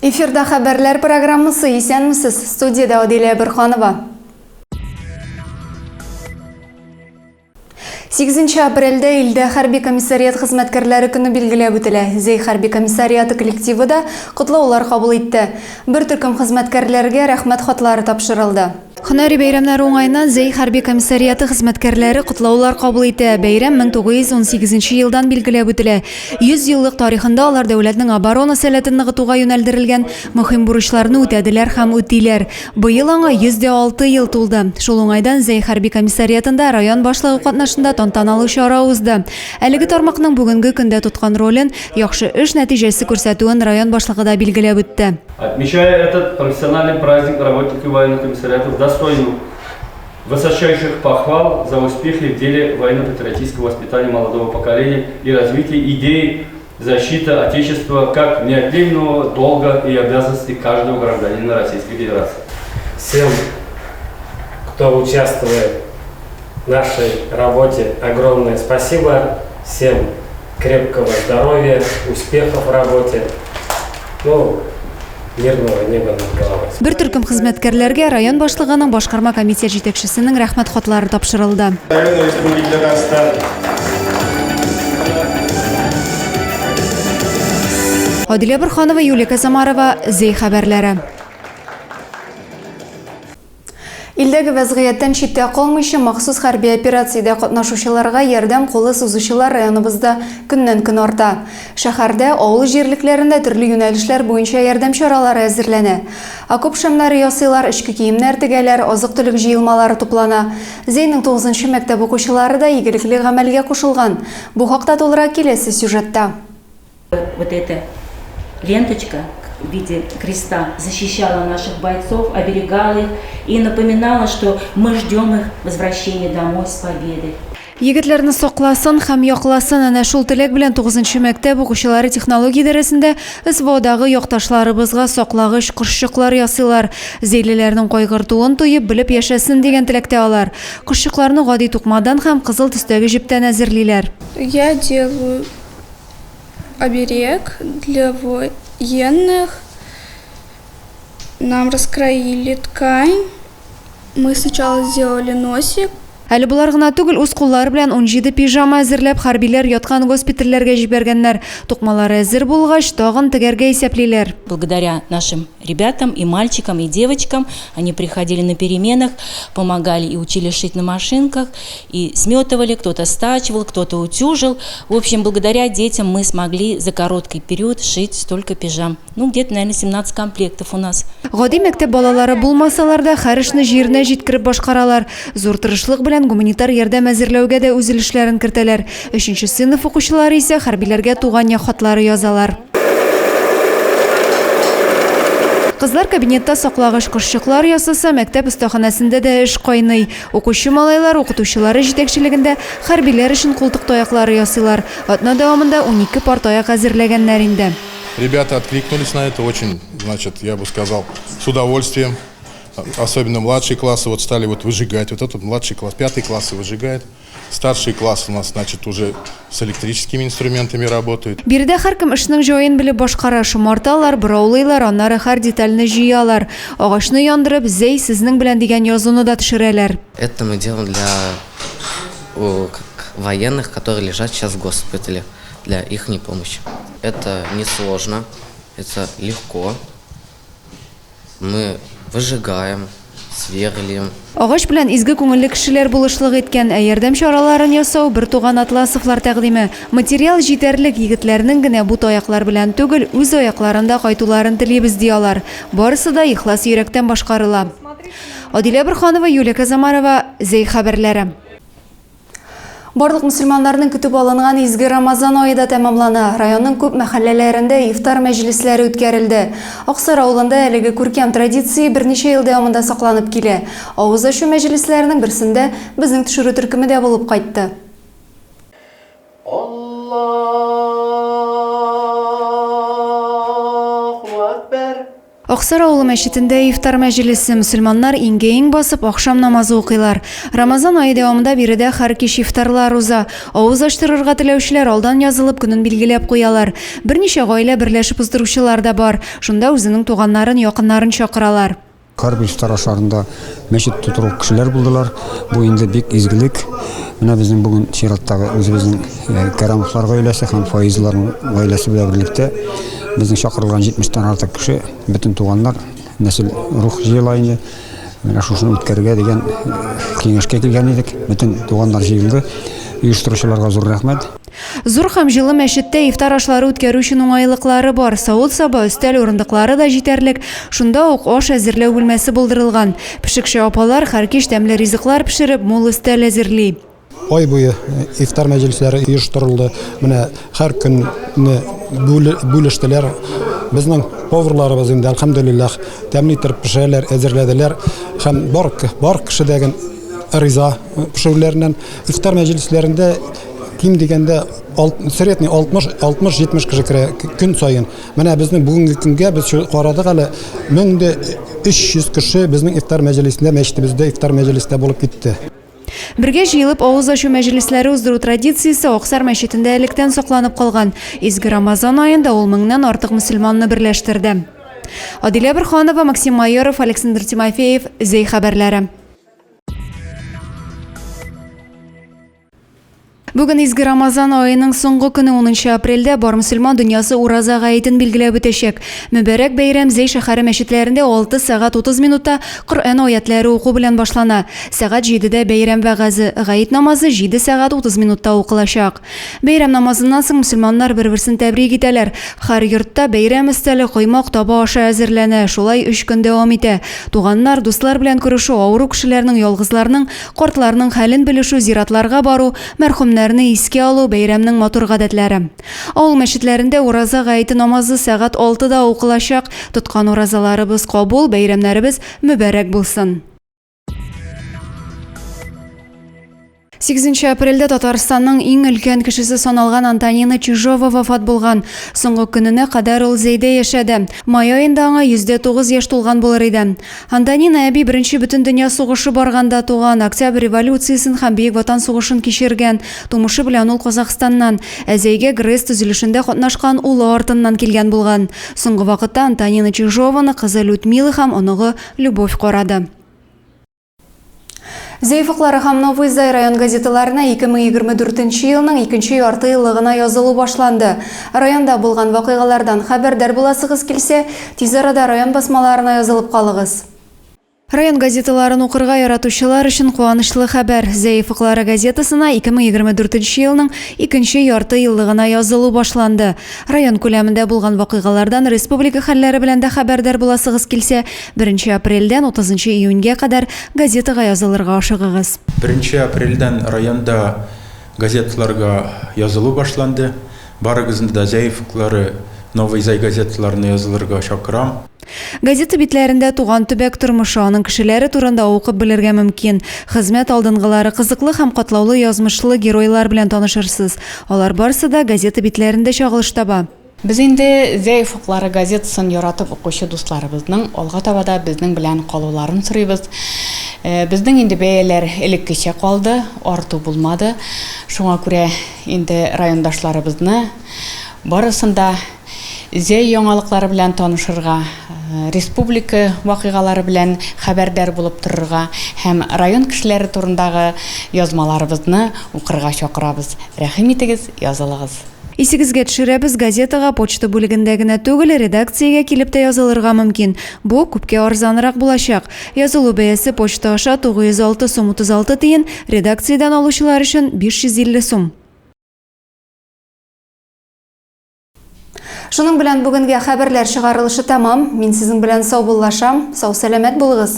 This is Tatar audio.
Эфирда хәбәрләр программасы Исәнмесез. Студиядә Адилә Бөрханова. 8 апрельдә илдә хәрби комиссариат хезмәткәрләре көне билгеләп үтелә. Зәй хәрби комиссариаты коллективы да котлаулар кабул итте. Бер төркем хезмәткәрләргә рәхмәт хатлары тапшырылды. Һөнәри бәйрәмнәре уңаеннан Зәй хәрби комиссариаты хезмәткәрләре котлаулар кабул итә. Бәйрәм 1918 елдан билгеләп үтелә. 100 еллык тарихында алар дәүләтнең оборона сәләтен ныгытуга юнәлдерелгән мөһим бурычларны үтәделәр һәм үтиләр. Быел аңа 106 ел тулды. Шул уңайдан Зәй хәрби комиссариатында район башлыгы катнашында тантаналы чара узды. Әлеге тармакның бүгенге көндә тоткан ролен, яхшы эш нәтиҗәсе күрсәтүен район башлыгы да билгеләп үтте. Отмечая этот профессиональный праздник работники военных комиссариатов достойны высочайших похвал за успехи в деле военно-патриотического воспитания молодого поколения и развития идеи защиты Отечества как неотъемлемого долга и обязанности каждого гражданина Российской Федерации. Всем, кто участвует в нашей работе, огромное спасибо. Всем крепкого здоровья, успехов в работе. Ну, мирного неба над головой. Бер төркем хезмәткәрләргә район башлыгының башкарма комитет җитәкчесенең рәхмәт хатлары тапшырылды. Район Республики Татарстан. Адилә Борханова, Юлия Казамарова, Зәй хәбәрләре. Илдәге вәзгыятьтән читтә калмыйча, махсус хәрби операциядә катнашучыларга ярдәм кулы сузучылар районыбызда көннән-көн арта. Шәһәрдә, авыл җирлекләрендә төрле юнәлешләр буенча ярдәм чаралары әзерләнә. Окоп шәмнәре ясыйлар, эчке киемнәр тегәләр, азык-төлек җыелмалары туплана. Зәйнең тугызынчы мәктәп укучылары да игелекле гамәлгә кушылган. Бу хакта тулырак киләсе сюжетта. Вот эта ленточка в виде креста защищала наших бойцов, оберегала их и напоминала, что мы ждем их возвращения домой с победой. Егетләрне сакласын һәм якласын әнә шул теләк белән 9 мәктәп укучылары технология дәресендә СВОдагы якташларыбызга саклагыч кошчыклар ясыйлар. Зәйлеләрнең кайгыртуын тоеп, белеп яшәсен дигән теләктә алар. Кошчыкларны гади тукмадан һәм кызыл төстәге җептән әзерлиләр. Я делаю оберег для военных. Нам раскроили ткань. Мы сначала сделали носик. Әле болар гына түгел, үз куллары белән 17 пижама әзерләп, хәрбиләр яткан госпитальләргә җибәргәннәр. Тукмалары әзер булгач, тагын тегәргә исәплиләр. Благодаря нашим ребятам, и мальчикам, и девочкам, они приходили на переменах, помогали и учили шить на машинках, и сметывали, кто-то стачивал, кто-то утюжил. В общем, благодаря детям мы смогли за короткий период шить столько пижам. Ну, где-то, наверное, 17 комплектов у нас. Гади мәктәп балалары булмасалар да, һәр эшне җиренә җиткереп башкаралар. Зур тырышлык белән гуманитар ярдәм әзерләүгә дә үз өлешләрен кертәләр. Өченче сыйныф укучылары исә хәрбиләргә туган як хатлары язалар. Кызлар кабинетта саклагыч кошчыклар ясаса, мәктәп остаханәсендә дә эш кайный. Укучы малайлар укытучылары җитәкчелегендә хәрбиләр өчен култык таяклары ясыйлар. Атна дәвамында 12 пар таяк әзерләгәннәр инде. Ребята откликнулись на это очень, значит, я бы сказал, с удовольствием. Особенно младшие классы вот стали вот выжигать. Вот этот младший класс, пятый классы выжигает. Старший класс у нас, значит, уже с электрическими инструментами работает. Биредә һәркем эшнең җаен белеп башкара, шомарталар, бораулыйлар, аннары һәр детальне җыялар. Агачны яндырып, Зәй сезнең белән дигән язуны да төшерәләр. Это мы делаем для военных, которые лежат сейчас в госпитале, для их помощи. Это несложно, это легко. Мы выжигаем, сверлим. Агач белән изге күңелле кешеләр булышлык иткән, ә ярдәм чараларын ясау бертуган Атласовлар тәкъдиме. Материал җитәрлек, егетләрнең генә бу таяклар белән түгел, үз аякларында кайтуларын телибез, ди алар. Барысы да ихлас йөрәктән башкарыла. Адилә Борһанова, Юлия Казамарова, Зәй хәбәрләре. Барлык мөселманнарның көтеп алынган изге Рамазан ае да тәмамлана. Районның күп мәхәлләләрендә ифтар мәҗлесләре үткәрелде. Аксар авылында әлеге күркәм традиция берничә ел дәвамында сакланып килә. Авыз ачу мәҗлесләренең берсендә безнең төшерү төркеме дә булып кайтты. Аллаһу әкбәр! Аксар авылы мәчетендә ифтар мәҗлесе. Мөселманнар иңгә-иң басып, ахшам намазы укыйлар. Рамазан ае дәвамында биредә һәр кич ифтарлар уза. Авыз ачтырырга теләүчеләр алдан язылып, көнен билгеләп куялар. Берничә гаилә берләшеп уздыручылар да бар. Шунда үзенең туганнарын, якыннарын чакыралар. Һәрбер ифтар ашларында мәчет тутыру кешеләр булдылар. Бу инде бик изгелек. Менә безнең бүген чираттагы үзебезнең Кәрамовлар гаиләсе һәм Фаизларның гаиләсе белән берлектә безнең чакырылган 70 тән артык кеше, бөтен туганнар, нәсел, рух җыела инде. Менә шушыны үткәрергә дигән киңәшкә килгән идек. Бөтен туганнар җыелды. Оештыручыларга зур рәхмәт. Зур һәм җылы мәчеттә ифтар ашлары үткәрү өчен уңайлыклары бар. Савыт-саба, өстәл, урындыклары да җитәрлек. Шунда ук аш әзерләү бүлмәсе булдырылган. Пешекче апалар һәр кич тәмле ризыклар пешереп, мул өстәл әзерли. Ай буе ифтар мәҗлесләре оештырылды. Менә һәр көнне бүлештеләр. Безнең поварларыбыз инде, әлхәмдүлилләһ, тәмле итеп пешерәләр, әзерләделәр. Һәм бар, бар кеше дә риза пешерүләреннән. Ифтар мәҗлесләрендә ким дигәндә средний 60-70 кеше керә көн саен. Менә безнең бүгенге көнгә без карадык әле 1300 кеше безнең ифтар мәҗлесендә, мәчетебездә ифтар мәҗлесендә булып китте. Бергә җыелып авыз ачу мәҗлесләре уздыру традициясе Аксар мәчетендә электән сакланып калган. Изге Рамазан аенда ул меңнән артык мөселманны берләштерде. Адилә Борһанова, Максим Майоров, Александр Тимофеев, Зәй хәбәрләре. Бүген изге Рамазан аеның соңгы көне 10 апрельдә бар мөселман дөньясы Ураза гаетен билгеләп үтәчәк. Мөбарәк бәйрәм Зәй шәһәре мәчетләрендә 6 сәгать 30 минутта Коръән аятләре уку белән башлана. Сәгать җидедә бәйрәм вәгазе, гает намазы җиде сәгать 30 минутта укылачак. Бәйрәм намазыннан соң мөселманнар бер-берсен тәбрик итәләр. Һәр йортта бәйрәм өстәле, коймак, таба ашы әзерләнә. Шулай өч көн дәвам итә. Туганнар, дуслар белән күрешү, авыру кешеләрнең, ялгызларның, Картларның хәлен белешү, зиратларга бару, мәрхүмнәрне искә алу, бәйрәмнең матур гадәтләре. Авыл мәчетләрендә Ураза гаете намазы сәгать алтыда укылачак. Тоткан уразаларыбыз кабул, бәйрәмнәребез мөбарәк булсын! Сигезенче апрельдә Татарстанның иң өлкән кешесе саналган Антонина Чижова вафат булган. Соңгы көненә кадәр ул Зәйдә яшәде. Май аенда аңа 109 яшь тулган булыр иде. Антонина әби Беренче бөтендөнья сугышы барганда туган, Октябрь революциясен һәм Бөек Ватан сугышын кичергән. Тумышы белән ул Казахстаннан. Ә Зәйгә ГРЭС төзелешендә катнашкан улы артыннан килгән булган. Соңгы вакытта Антонина Чижованы кызы Людмила һәм оныгы Любовь карады. Зәй офыклары һәм Новый Зай район газеталарына 2024 елның икенче ярты еллыгына язылу башланды. Районда булган вакыйгалардан хәбәрдар буласыгыз килсә, тиз арада район басмаларына язылып калыгыз. Район газеталарын укырга яратучылар өчен куанычлы хәбәр. Зәй офыклары газетасына 2024 елның икенче ярты еллыгына язылу башланды. Район күләмендә булган вакыйгалардан республика хәлләре белән дә хәбәрдар буласыгыз килсә, Беренче апрельдән утызынчы июньгә кадәр газетага язылырга ашыгыгыз. Беренче апрельдән районда газеталарга язылу башланды. Барыгызны да Зәй офыклары, Новый Зай газеталарына язылырга чакырам. Газета битләрендә туган төбәк тормышы, аның кешеләре турында укып белергә мөмкин. Хезмәт алдынгылары, кызыклы һәм катлаулы язмышлы геройлар белән танышырсыз. Алар барсы да газета битләрендә чагылыш таба. Без инде Зәй офыклары газетасын яратып укучы дусларыбызның алга таба да безнең белән калуларын сорыйбыз. Безнең инде бәяләр элеккечә калды, арту булмады. Шуңа күрә инде райондашларыбызны барысын да Зәй яңалыклары белән танышырга, республика вакыйгалары белән хәбәрдар булып торырга һәм район кешеләре турындагы язмаларыбызны укырга чакырабыз. Рәхим итегез, язылыгыз! Исегезгә төшерәбез, газетага почта бүлегендә генә түгел, редакциягә килеп тә язылырга мөмкин. Бу, күпкә арзанрак булачак. Язылу бәясе почта аша 906 сум 36 тиен, редакциядән алучылар өчен 550 сум. Шуның белән бүгенгә хәбәрләр чыгарылышы тәмам. Мин сезнең белән саубуллашам. Сау-сәламәт булыгыз!